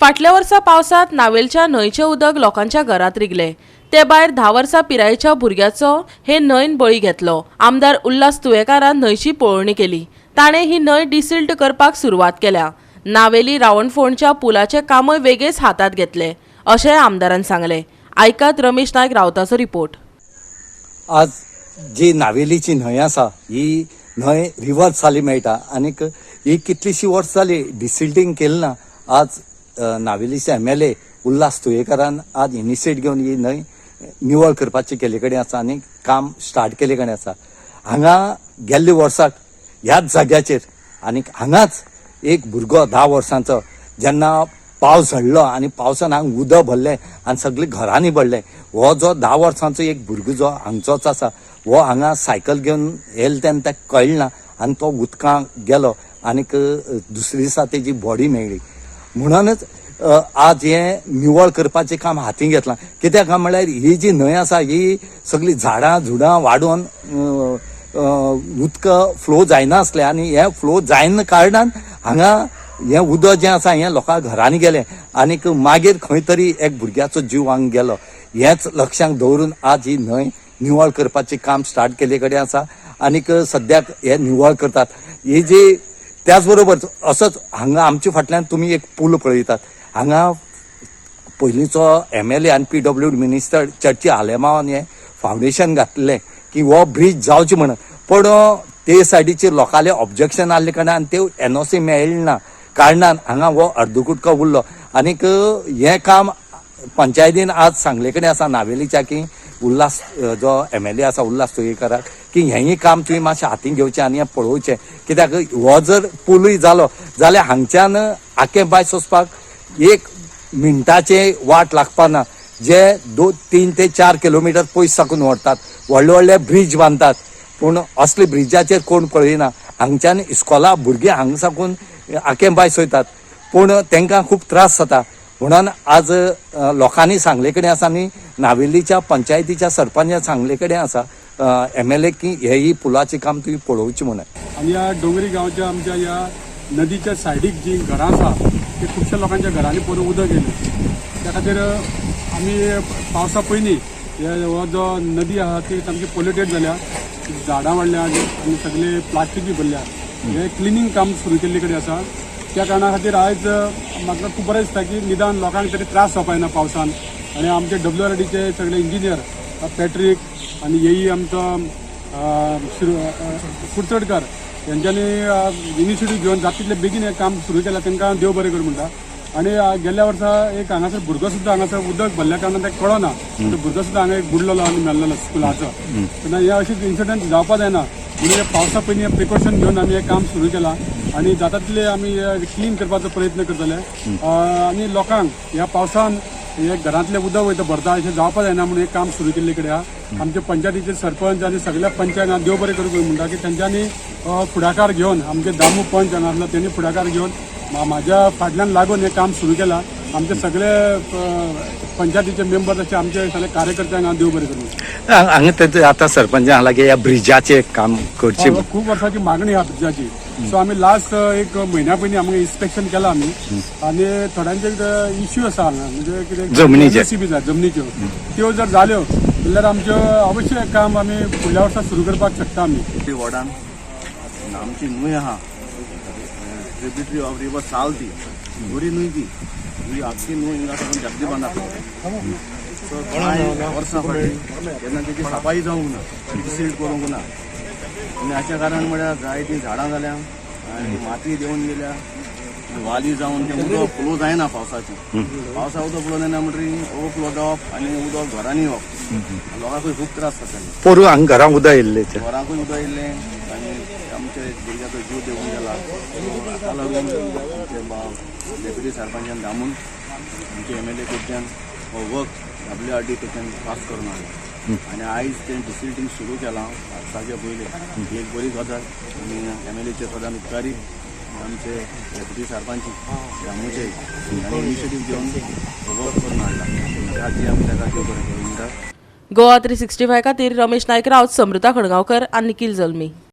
फाटल्या वर्सा पावसांत नावेलच्या न्हंयचें उदक लोकांच्या घरांत रिगलें. ते भायर 10 वर्सां पिरायेच्या भुरग्याचो हे न्हंयन बळी घेतलो. आमदार उल्हास तुयेंकारान न्हंयची पळोवणी केली. ताणें ही न्हंय डिसिल्ट करपाक सुरवात केल्या. नावेली रावणफोंडच्या पुलाचें कामय वेगेंच हातांत घेतले अशेंय आमदारान सांगलें. आयकात रमेश नायक रावताचो रिपोर्ट. आज जी नावेलीची न्हंय आसा ही न्हंय रिवर साली मेळटा आनीक ही कितलीशी वर्सां जाली डिसिल्टींग केली ना. आज नावेलीचे एमएलए उल्हास तुयेंकारान आज इनिशिएट घेवन ही न्हंय निवळ करपाची केल्ले कडेन आसा आनी काम स्टार्ट केल्ले कडेन आसा. हांगा गेल्ले वर्साक ह्याच जाग्याचेर आनीक हांगाच एक भुरगो 10 वर्सांचो जेन्ना पावस झडलो आनी पावसान हांगा उदक भरलें आनी सगळें घरांनी भरलें. हो जो 10 वर्सांचो एक भुरगो जो हांगचोच आसा हो हांगा सायकल घेवन येयलो तेन्ना ताका कळ्ळें ना आनी तो उदकांत गेलो आनीक दुसरे दिसा तेजी बॉडी मेळ्ळी. म्हणूनच आज हें निवळ करपाचें काम हातीन घेतलां. कित्याक काय म्हणल्यार ही जी न्हंय आसा ही सगळीं झाडां झुडां वाडोवन उदक फ्लो जायना आसलें आनी हें फ्लो जायना कारणान हांगा हें उदक जें आसा हें लोकां घरांनी गेलें आनीक मागीर खंय तरी एक भुरग्याचो जीव हांगा गेलो. हेंच लक्षांत दवरून आज ही न्हंय निवळ करपाचें काम स्टार्ट केल्ले कडेन आसा आनीक सद्याक हे निवळ करतात. ही जी त्याच बरोबर असोच हांगा आमच्या फाटल्यान तुमी एक पूल पळयतात. हांगा पयलींचो एमएलए आनी पीडब्ल्यू मिनिस्टर चर्ची आलेमावान हें फावंडेशन घातलें की हो ब्रीज जावचें म्हणून, पूण ते सायडीचेर लोकांले ऑब्जेक्शन आहले कारणान ते एनओसी मेळ्ळी ना कारणान हांगा हो अर्दकुटको उरलो. आनीक हें काम पंचायतीन आज सांगले कडेन आसा नावेलीच्या की उल्हास जो एमएलए आसा उल्हास तुयेंकाराक की हेंय काम तुवें मातशें हातीन घेवचें आनी हें पळोवचें. कित्याक हो जर पुलूय जालो जाल्यार हांगच्यान आकें बाय वचपाक 1 मिनटाचे वाट लागपा ना. जे 2, 3 ते 4 किलोमिटर पयस साकून व्हरतात, व्हडले व्हडले ब्रीज बांदतात, पूण असले ब्रिजाचेर कोण पळयना. हांगच्यान इस्कोला भुरगीं हांगा साकून आकें बायस वयतात पूण तांकां खूब त्रास जाता. म्हणून आज लोकांनी सांगले कडेन आसा आनी नावेलीच्या पंचायतीच्या सरपंचान सांगले कडेन आसा एमएलए की हेही पुलाचें काम तुवें पळोवचें म्हणून. आनी ह्या डोंगरी गांवच्या आमच्या ह्या नदीच्या सायडीक जी घरां आसा ती खुबश्या लोकांच्या घरांनी पोरूं उदक येयलें. त्या खातीर आमी पावसा पयलीं हे हो जो नदी आहा ती सामकी पोल्युटेड जाल्या, झाडां वाडल्या आनी सगळे प्लास्टीक बी भरल्या. हें क्लिनींग काम सुरू केल्ले कडेन आसा. त्या कारणा खातीर आयज म्हाका खूब बरें दिसता की निदान लोकांक तरी त्रास जावपा जायना पावसान. आनी आमचे डब्ल्यू आर डीचे सगळे इंजिनियर पॅट्रीक आनी येई आमचो कुडचडकर यांच्यानी इनिशिएटीव घेवन जाता तितले बेगीन हें काम सुरू केलां. तांकां देव बरें करूं म्हणटा. आनी गेल्ल्या वर्सा एक हांगासर भुरगो सुद्दां हांगासर उदक भरल्या कारणान ताका कळना, तो भुरगो सुद्दां हांगा एक बुडलेलो आनी मेल्लेलो स्कुलाचो. तेन्ना हे अशें इन्सिडंट जावपा जायना म्हणून हे पावसा पयलीं हें प्रिकॉशन घेवन आमी हें काम सुरू केलां आनी जाता तितले आमी क्लीन करपाचो प्रयत्न करतले. आनी लोकांक ह्या पावसान हे घरांतलें उदक वयता भरता अशें जावपा जायना म्हणून हें काम सुरू केल्ले कडेन आहा. आमचे पंचायतीचे सरपंच आनी सगळ्या पंचायत देव बरें करूं म्हणटा की तेंच्यांनी फुडाकार घेवन आमचे दामू पंच हांगा आसलो तेणी फुडाकार घेवन म्हाज्या फाटल्यान लागून हें काम सुरू केलां. आमचे सगळे पंचायतीचे मेंबर तशे आमचे सगळे कार्यकर्त्यांक हांव देव बरें करूं. हांगा ते आतां सरपंचा लागीं ह्या ब्रिजाचें काम करचें. हय, खूब वर्साची मागणी आहा ब्रिजाची. सो आमी लास्ट एक म्हयन्या पयलीं आमी इन्स्पेक्शन केलां आमी आनी थोड्यांचे इश्यू आसा हांगा म्हणजे कितें जमनीचे. NOC बी जाय जमनीच्यो, त्यो जर जाल्यो जाल्यार आमच्यो अवश्य काम आमी फुडल्या वर्सा सुरू करपाक शकता आमी. वॉर्डान आमची न्हंय आहा, ट्रिब्युटरी ऑफ रिवर साल, ती बरी न्हंय. ती ही आख्खी न्हंय हिंगा साकून जगदी बांदा. सो कांय वर्सां फाटीं तेन्ना तेची सफाई जावंक ना, डिसिल्ट करूंक ना आनी हाचें कारण म्हळ्यार जायतीं झाडां जाल्या आनी माती देंवन गेल्या आनी वाली जावन तें उदक फ्लो जायना पावसाचें. पावसा उदक फ्लो जायना म्हणटकीर ओवरफ्लो जावप आनी उदक घरांनी येवप, लोकांकूय खूब त्रास जाताले. पोरूं हांगा घरां उदक येयल्लें. घरांकूय उदक येयल्लें आनी आमचे भुरग्याचो जीव देंवून गेला. हाका लागून आमचे डेप्युटी सरपंचान दामून आमचे एमएलए कडच्यान हो वर्क डब्ल्यू आर डी कडच्यान पास करून हाडला आनी आयज तें डिसिल्टींग सुरू केलां पावसाच्या पयलीं. ही एक बरी गजाल आनी एमएलएचे सदांच उपकारी आमचे डेप्युटी सरपंच दामूचे आनी इनिशिएटीव घेवन हो वर्क करून हाडला. हाची आमी ताका देव बरें करूं म्हणटा. गोवा 365 खातीर रमेश नायक राऊत, समृता खडगांवकर आनी निखिल जल्मी.